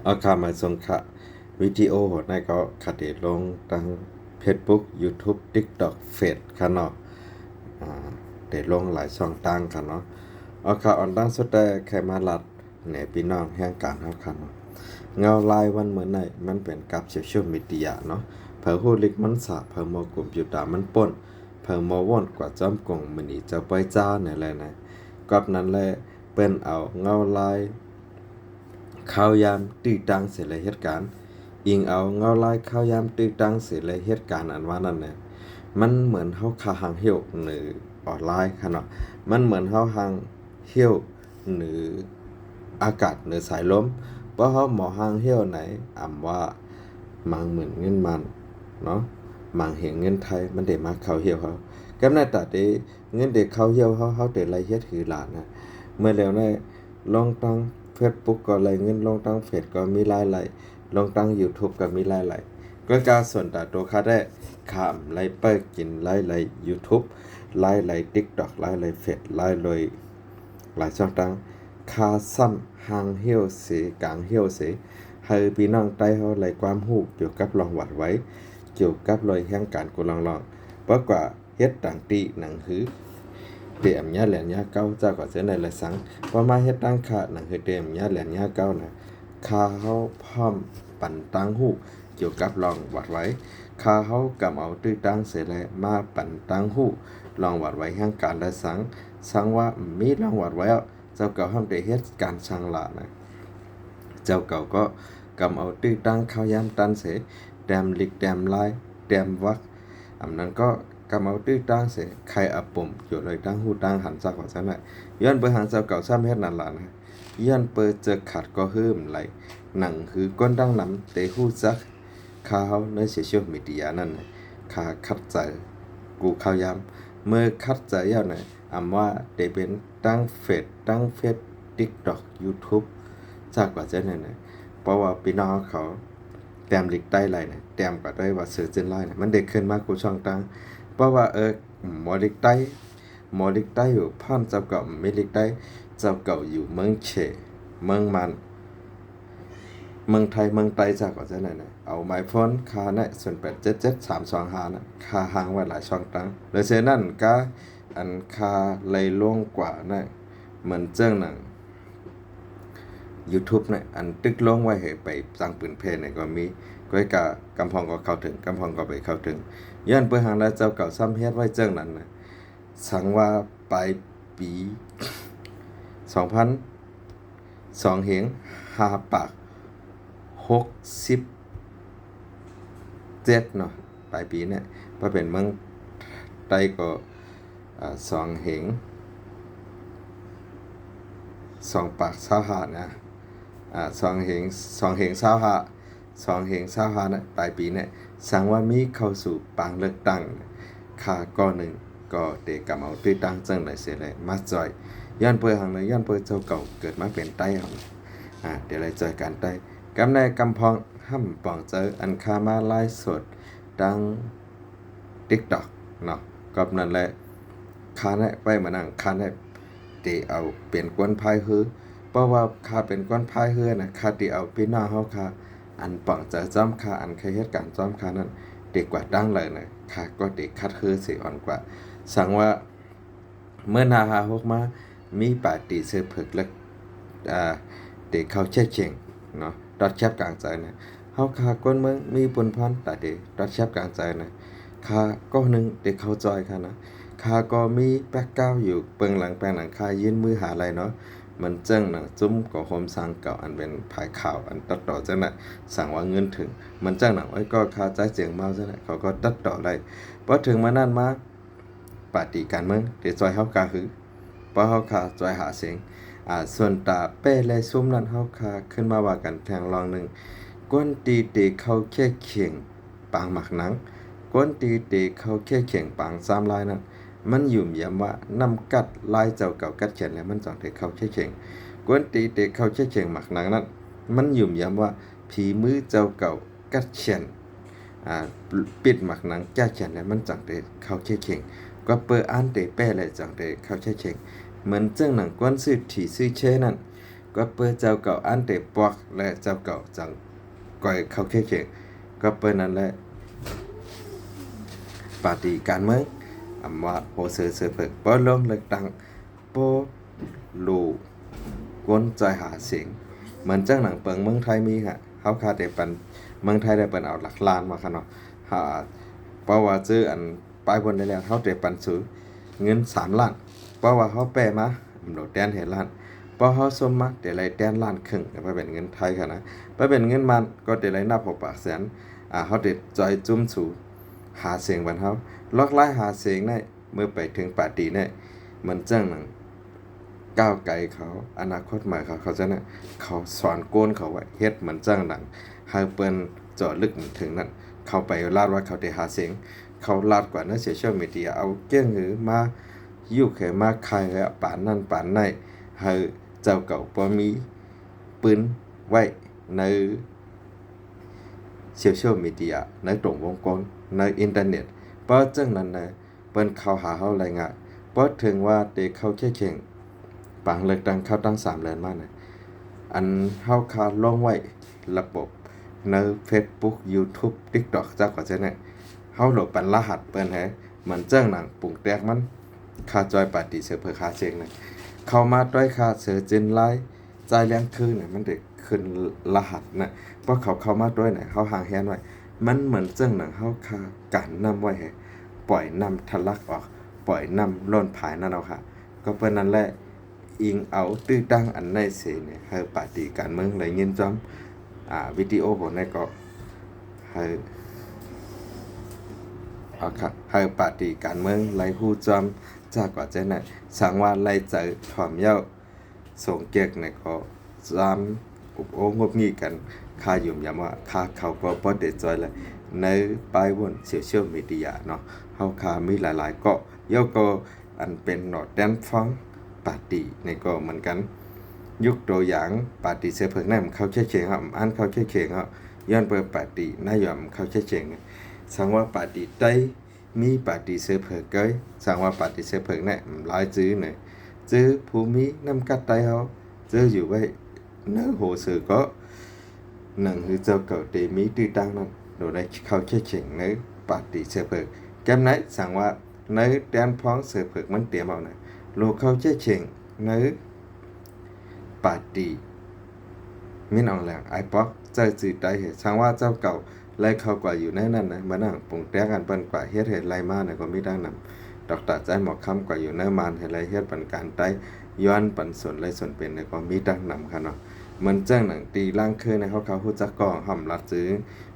ເອົາ ຂ້າມາສົ່ງ ຂ້າ ວິດີໂອຫັ້ນກໍ ຂ້າໄດ້ລົງທາງເຟສບຸກ ຢູທູບ ຕິກຕັອກ ເຟສ ຂ້າເນາະ ອາ ໄດ້ລົງຫຼາຍຊ່ອງທາງ ຂ້າເນາະ ເອົາ ຂ້າ ອັນດັງສຸດແຕ່ ຂ້າມາລັດ ໃນພີ່ນ້ອງແຮງການເຮົາ ຂ້າເນາະ ເງົາລາຍວັນມື້ນີ້ ມັນເປັນກັບໂຊຊຽວມີເດຍເນາະ ໃຜຮູ້ລິກມັນສາ ໃຜມໍກົມພິວຕາມັນປົ່ນ ໃຜມໍວົນກວ່າຈອມກົງ ມື້ນີ້ເຈົ້າປ່ອຍຈ້າ ແນວແລະນະ ກັບນັ້ນແຫຼະ ເພິ່ນເອົາເງົາລາຍ ຂ່າວຍາມຕື້ຕັ້ງເສ ແລະ ເຫດການ ອີງເອົາເງົາລາຍຂ່າວຍາມຕື້ຕັ້ງເສ ແລະ ເຫດການອັນວ່ານັ້ນນະ ມັນເໝືອນເຮົາຄາຮ່າງຮ້ຽວເໜີອອນລາຍ ຂ້າເນາະ ມັນເໝືອນເຮົາຮ່າງຮ້ຽວເໜືອອາກາດ ເໜືອສາຍລົມ ເພາະເຮົາບໍ່ຮ່າງຮ້ຽວໃນ ອຳວ່າ ມັງໝື່ນເງິນໝັ້ນເນາະ ມັງເຮງເງິນໄທ ມັນໄດ້ມາເຂົ້າຮ້ຽວເຮົາ ກັບໃນຕາເດ ເງິນໄດ້ເຂົ້າຮ້ຽວເຮົາ ເຮົາໄດ້ໄລ່ເຮັດຫືອຫຼານນະ ເມື່ອແລ້ວໃນ ລົງທາງເຟສບຸກກໍໄລ່ເງິນ ລົງທາງເຟສກໍມີລາຍໄລ່ ລົງທາງຢູທູບກໍມີລາຍໄລ່ ກໍກາສ່ວນຕາໂຕຂ້າແທ້ ຂ້າໄລ່ເປີກິນລາຍໄລ່ຢູທູບ ລາຍໄລ່ຕິກຕັອກ ລາຍໄລ່ເຟສ ລາຍໄລ່ຫຼາຍຊ່ອງທາງ ຂ້າຊ້ຳຮ່າງຮ້ຽວເສ ກາງຮ້ຽວເສ ໃຫ້ພີ່ນ້ອງໄຕ້ເຮົາໄດ້ຄວາມຮູ້ກ່ຽວກັບລອງວັດໄວ້ ກ່ຽວກັບລອຍແຮງການກູລອງໆ ເພາະກວ່າ ເຮັດຕັ້ງຕີໜັງສືເຕມຍາແລນຍາເກົ້າ ເຈົ້າກໍເຊີນໄດ້ລະສັງ ພໍມາເຮັດຕັ້ງຄ່າໜັງສືເຕມຍາແລນຍາເກົ້ານະ ຂ້າເຮົາພ້ອມປັນຕັ້ງຮູ້ກ່ຽວກັບລອງວັດໄວ້ ຂ້າເຮົາກຳເອົາຕື້ຕັ້ງເສແລະ ມາປັນຕັ້ງຮູ້ລອງວັດໄວ້ແຮງການລະສັງ ສັງວ່າມີລອງວັດໄວ້ ເຈົ້າເກົ່າຫ້າມໄດ້ເຮັດການຊ່າງລານະ ເຈົ້າເກົ່າກໍກຳເອົາຕື້ຕັ້ງຂ່າວຍາມຕັນເສ ແຕ້ມລິກແຕ້ມລາຍ ແຕ້ມວັກ ອຳນັ້ນກໍກຳເອົາຕື້ຕັ້ງເສ ໄຂອາປົມຢູ່ເລີຍຕັ້ງຮູ້ຕັ້ງຫັນ ຈັກວ່າຊັ້ນນະ ຍ້ອນເບີຫາງເຈົ້າເກົ່າຊ້ຳເຮັດນັ້ນລະນະ ຍ້ອນເປີເຈີກຂັດກໍຮືມໄຫຼ ໜັງຄືຄົນດັ່ງນຳເຕຮູ້ຈັກ ຂ່າວໃນໂຊຊຽວມີເດຍນັ້ນ ຂ້າຂັດໃຈກູ່ຂ່າວຍາມ ເມື່ອຂັດໃຈແລ້ວນະ ອຳວ່າເຕເປັນຕັ້ງເຟສ ຕັ້ງເຟສ ຕິກຕັອກ ຢູທູບ ຈັກວ່າຈັ່ງໃດນະ ເພາະວ່າພີ່ນ້ອງເຂົາແຕ້ມລິກໄຕ້ໄຫຼນະ ແຕ້ມກໍໄດ້ວ່າເຊີຈິນລາຍນະ ມັນໄດ້ຂຶ້ນມາກູ່ຊ່ອງທາງ ເພາະວ່າ ເອີ ໝໍລິກໄຕ້ ໝໍລິກໄຕ້ຢູ່ ຜ່ານເຈົ້າເກົ່າມີລິກໄຕ້ ເຈົ້າເກົ່າຢູ່ເມືອງເຂ ເມືອງມານ ເມືອງໄທ ເມືອງໃຕ້ ຈັກວ່າຈັ່ງໃດນະ ເອົາໝາຍໂຟນຂ້ານະ ສູນແປດເຈັດເຈັດສາມສອງຫ້ານະ ຂ້າຮ່າງໄວ້ຫຼາຍຊ່ອງທາງ ແລະ ເສຍນັ້ນກະ ອັນຂ້າໄລ່ລົງກວ່ານະ ເໝືອນຈັ່ງໜັງ ຢູທູບນະ ອັນຕຶກລົງໄວ້ໃຫ້ໄປສ້າງປືນແຜ່ນະກໍມີ ກໍກະກຳພອງກໍເຂົ້າເຖິງ ກຳພອງກໍໄປເຂົ້າເຖິງ ຍ້ອນເປີຫາງໃດເຈົ້າເກົ່າຊ້ຳເຮັດໄວ້ຈັ່ງນັ້ນນະ ສັງວ່າປາຍປີ ສອງພັນ ສອງເຮງຫ້າປາກຫົກສິບເຈັດເນາະ ປາຍປີເນຍ ຖ້າເປັນເມືອງໃຕ້ກໍ ອາ ສອງເຮງ ສອງປາກຊາວຫ້ານະ ອາ ສອງເຮງ ສອງເຮງຊາວຫ້າ ສອງເຮງຊາວຫ້ານະ ປາຍປີເນຍ ສັງວ່າມີເຂົ້າສູ່ປາງເລືອກຕັ້ງ ຂ້າກໍໜຶ່ງກໍເຕກຳເອົາຕື້ຕັ້ງຈັ່ງໃດເສແລະມາຈ່ອຍ ຍ້ອນເປີຫາງໃດ ຍ້ອນເປີເຈົ້າເກົ່າເກີດມາເປັນໄຕ້ເຮົາ ອາ ເຕໄດ້ຈ່ອຍການໄຕ້ ກຳແນກຳພອງຫ້າມປອງເຈີ ອັນຂ້າມາໄລຟ໌ສົດ ທັງຕິກຕັອກເນາະ ກັບນັ້ນແຫຼະ ຂ້າແນະໄວ້ມານັ່ງ ຂ້າແນະເຕເອົາເປັນຄົນພາຍເຮືອ ເພາະວ່າຂ້າເປັນຄົນພາຍເຮືອນະ ຂ້າເຕເອົາພີ່ນ້ອງເຮົາຂ້າ ອັນປອງເຈີຈອມຂ້າ ອັນເຄີຍເຮັດການຈອມຂ້ານັ້ນ ເຕກວາດຕັ້ງເລີຍນະ ຂ້າກໍເຕຂັດເຮືອເສອ່ອນກວ່າ ສັງວ່າ ເມື່ອໜ້າຫາຫົກມາ ມີປາຕີເສືອເຜືອກເລັກ ອາ ເຕເຂົ້າເຄຍກຂຽງເນາະ ຕອດແຄບກາງໃຈນະ ເຮົາຂ້າຄົນເມືອງມີບຸນພອນ ຕາເຕຕອດແຄບກາງໃຈນະ ຂ້າກໍໜຶ່ງເຕເຂົ້າຈ່ອຍຂ້ານະ ຂ້າກໍມີແບັກກຣາວຢູ່ເບື້ອງຫຼັງ ແປງຫຼັງ ຂ້າຍື່ນມືຫາໄດ້ເນາະ ມັນຈັ່ງໜັງຈຸ້ມກໍໂຮມສ້າງເກົ່າ ອັນເປັນຜາຍຂາວ ອັນຕັດຕໍ່ຈັ່ງນະ ສັງວ່າເງິນເຖິງ ມັນຈັ່ງໜັງ ໂອ້ຍ ກໍຂ້າຈ່າຍເຈີງເມົາຈັ່ງນະ ເຂົາກໍຕັດຕໍ່ໄດ້ ພໍເຖິງມື້ນັ້ນມາ ປາຕີການເມືອງໄດ້ຊ່ອຍເຮົາກະຫື ເພາະເຮົາຄາຊ່ອຍຫາສຽງ ອາ ສ່ວນຕາແປ້ແລະຊຸມນັ້ນ ເຮົາຄາຂຶ້ນມາວ່າກັນແທງລອງໜຶ່ງ ຄົນທີ່ເຕເຂົ້າເຄຍກຂຽງປາງໝາກໜາງ ຄົນທີ່ເຕເຂົ້າເຄຍກຂຽງປາງສາມລາຍນັ້ນ ມັນຫຍຸ້ມຢຳວ່ານຳກັດລາຍເຈົ້າເກົ່າກັດຂຽນແລ້ວ ມັນຈັ່ງໄດ້ເຂົ້າເຄຍກຂຽງ ຄົນທີ່ເຕເຂົ້າເຄຍກຂຽງໝາກໜາງນັ້ນ ມັນຫຍຸ້ມຢຳວ່າຝີມືເຈົ້າເກົ່າ ກັດຂຽນ ອາ ປິດໝາກໜາງແກ້ຂຽນແລ້ວ ມັນຈັ່ງໄດ້ເຂົ້າເຄຍກຂຽງ ກໍເປີອ່ານໄດ້ແປ້ແລ້ວຈັ່ງໄດ້ເຂົ້າເຄຍກຂຽງ ເໝືອນຈັ່ງໜັງກວນຊື່ຖີຊື່ເຊນັ້ນ ກໍເປີເຈົ້າເກົ່າອັນເຕປອກ ແລະ ເຈົ້າເກົ່າຈັ່ງກ່ອຍເຂົ້າເຄເຄງ. ກໍເປີນັ້ນແຫຼະ ປາຕີການເມືອງ ອຳວ່າໂຮເຊີເຊີເຜິກ ບໍ່ລົງເລືອກຕັ້ງ ບໍ່ຮູ້ກົນຈ່ອຍຫາສຽງ ເໝືອນຈັ່ງໜັງເປີງເມືອງໄທມີຫະ ເຮົາຄາແຕ່ປັນ ເມືອງໄທໄດ້ເປັນເອົາຫຼັກລ້ານມາຄະເນາະ ຫາ ເພາະວ່າຊື້ອັນ ປາຍບົນໄດ້ແລ້ວ ເຮົາແຕ່ປັນສູເງິນສາມລ້ານ ເພາະວ່າເຮົາແປມາ ອຳໂລແຕນໃຫ້ລ້ານ ເພາະເຮົາຊົມມາແຕ່ໄດ້ແຕນລ້ານເຄິ່ງ ເອົາໄປເປັນເງິນໄທຄະນະ ໄປເປັນເງິນມານກໍແຕ່ໄດ້ນັບຫົກປາກແສນ ອາ ເຮົາແຕ່ຈ່ອຍຈຸ້ມສູຫາສຽງບ້ານເຮົາ ລອກລາຍຫາສຽງໃນ ເມື່ອໄປເຖິງປາຕີນີ້ ເໝືອນຈັ່ງໜັງ ກ້າວໄກເຂົາ ອະນາຄົດໃໝ່ເຂົາ ເຂົາເຈົ້ານະ ເຂົາສອນໂກນເຂົາໄວ້ ເຮັດເໝືອນຈັ່ງໜັງ ໃຫ້ເພິ່ນເຈາະລຶກເຖິງນັ້ນ ເຂົາໄປລາດວ່າເຂົາໄດ້ຫາສຽງ ເຂົາລາດກວ່າໃນໂຊຊຽວມີເດຍ ເອົາເກັ່ງຫືມາ ຍຸກໃຫ້ມາຂາຍໃຫ້ປານນັ້ນປານນີ້ ໃຫ້ເຈົ້າເກົ່າບໍ່ມີປືນໄວ້ໃນໂຊຊຽວມີເດຍ ໃນຕົງວົງກ້ນ ໃນອິນເຕີເນັດ ເພາະຈັ່ງນັ້ນນະ ເພິ່ນເຂົ້າຫາເຮົາໄດ້ງ່າຍ ບໍ່ເຖິງວ່າແຕ່ເຂົ້າເຄເຄງ ປາງເລືອກຕັ້ງເຂົ້າຕັ້ງສາມເດືອນມານະ ອັນເຮົາຄາລົງໄວ້ລະບົບໃນເຟສບຸກ ຢູທູບ ຕິກຕັອກ ຈັກວ່າຈັ່ງໃດ ເຮົາໂຫຼດປັນລະຫັດເພິ່ນໃຫ້ ເໝືອນຈັ່ງໜັງປຸງແຕກມັນ ຄາຈ່ອຍປາຕີເຊີເຜິກຫາສຽງນະ ເຂົ້າມາຕ້ອຍຄາເຊີຈິນລາຍ ຈ່າຍແລງຄືນນະ ມັນໄດ້ຂຶ້ນລະຫັດນະ ພວກເຂົາເຂົ້າມາດ້ວຍນະ ເຮົາຫາງແຮນໄວ້ ມັນເໝືອນຈັ່ງໜັງເຮົາຄາກັນນ້ຳໄວ້ໃຫ້ ປ່ອຍນ້ຳທະລັກອອກ ປ່ອຍນ້ຳລົ້ນພາຍນັ້ນເອົາຄ່ະ ກໍເປັນນັ້ນແຫຼະ ອີງເອົາຕື້ຕັ້ງອັນໃນເສນີ້ ໃຫ້ປາຕີການເມືອງໄດ້ຍິນຈອມ ອາ ວິດີໂອພວກນີ້ກໍໃຫ້ ເອົາຄ່ະ ໃຫ້ປາຕີການເມືອງໄດ້ຮູ້ຈອມ ຈາກວ່າຈັ່ງໃດ ສັງວ່າໄດ້ໃຈຖ່ອມເຍົາ ສົງເກກໃນກໍຈຳອຸບໂອ້ງົບງິ້ງກັນ ຂ້າຢືນຢັນວ່າຂ້າເຂົາກໍບໍ່ໄດ້ຈ່ອຍແລະ ໃນປາຍວົນໂຊຊຽວມີເດຍເນາະ ເຮົາຂ້າມີຫຼາຍໆເກາະ ແລ້ວກໍອັນເປັນໜໍ່ແຕນຟອງປາຕີໃນກໍເໝືອນກັນ ຍົກຕົວຢ່າງປາຕີເຊີເຜິກນັ້ນເຂົ້າເຄເຄງເຮົາ ອັນເຂົ້າເຄເຄງເຮົາ ຍ້ອນເປີປາຕີນາຍົມເຂົ້າເຄເຄງ ສັງວ່າປາຕີໄຕ ມີປາຕີເຊີເຜິກເກີຍ ສັງວ່າປາຕີເຊີເຜິກແນະ ຫຼາຍຈື່ເນີ ຈື່ຜູ້ມີນ້ຳກັດໄຕເຮົາ ຈື່ຢູ່ໄວ້ໃນໂຮເຊີກໍ ໜັງຄືເຈົ້າເກົ່າເຕມີຕື້ຕັ້ງນັ້ນ ໂດຍໄດ້ເຂົ້າເຄເຄງໃນປາຕີເຊີເຜິກ ແກ້ມໃນ ສັງວ່າໃນແຕນພອງເຊີເຜິກມັນຕຽມເອົານະ ໂລເຂົ້າເຄເຄງໃນ ປາຕີ ມິນອອງແຫຼງ ອາຍປອກ ໃຈຈື່ໄຕເຫ ສັງວ່າເຈົ້າເກົ່າໄລ່ເຂົ້າກວ່າຢູ່ໃນນັ້ນນະ ມານັ່ງປຸງແຕ່ງກັນເປັນກວ່າເຮັດເຫໄລ່ມານະ ກໍມີຕັ້ງນຳ ດອກຕາໃຈໝອກຄຳກວ່າຢູ່ໃນມານເຫໄລ່ເຮັດປັນການໄຕ ຍ້ອນປັນສົນໄລ່ສົນເປັນນະ ກໍມີຕັ້ງນຳຄະເນາະ ເໝືອນຈັ່ງໜັງຕີລ່າງຄືນໃນເຮົາເຂົາຮູ້ຈັກກໍຫ້ອມລັດຈື່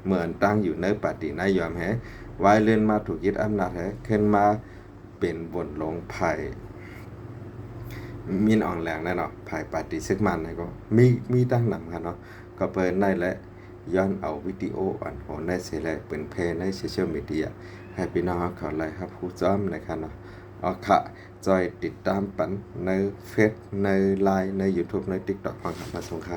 ເໝືອນຕັ້ງຢູ່ໃນປາຕີນາຍົມເຫ ວາຍເລື່ອນມາຖືກຍຶດອຳນາດເຫ ຂຶ້ນມາ ເປັນບົນລົງພາຍມິນອອງແຫຼງແນ່ເນາະ ພາຍປາຕີເຊກມັນໃນກໍມີ ມີຕັ້ງນຳຫັ້ນເນາະ ກໍເປີນໄດ້ແລະ ຍ້ອນເອົາວິດີໂອອັນໂຫໃນເສແລະ ເຜີຍແຜ່ໃນໂຊຊຽວມີເດຍ ໃຫ້ພີ່ນ້ອງເຮົາເຂົາໄດ້ຮັບຮູ້ຈອມນະຄະເນາະ ເອົາຄະ ຊ່ອຍຕິດຕາມປັນໃນເຟສ ໃນລາຍ ໃນຢູທູບ ໃນຕິກຕັອກ ພອງຄະ ພະສົງຄະ.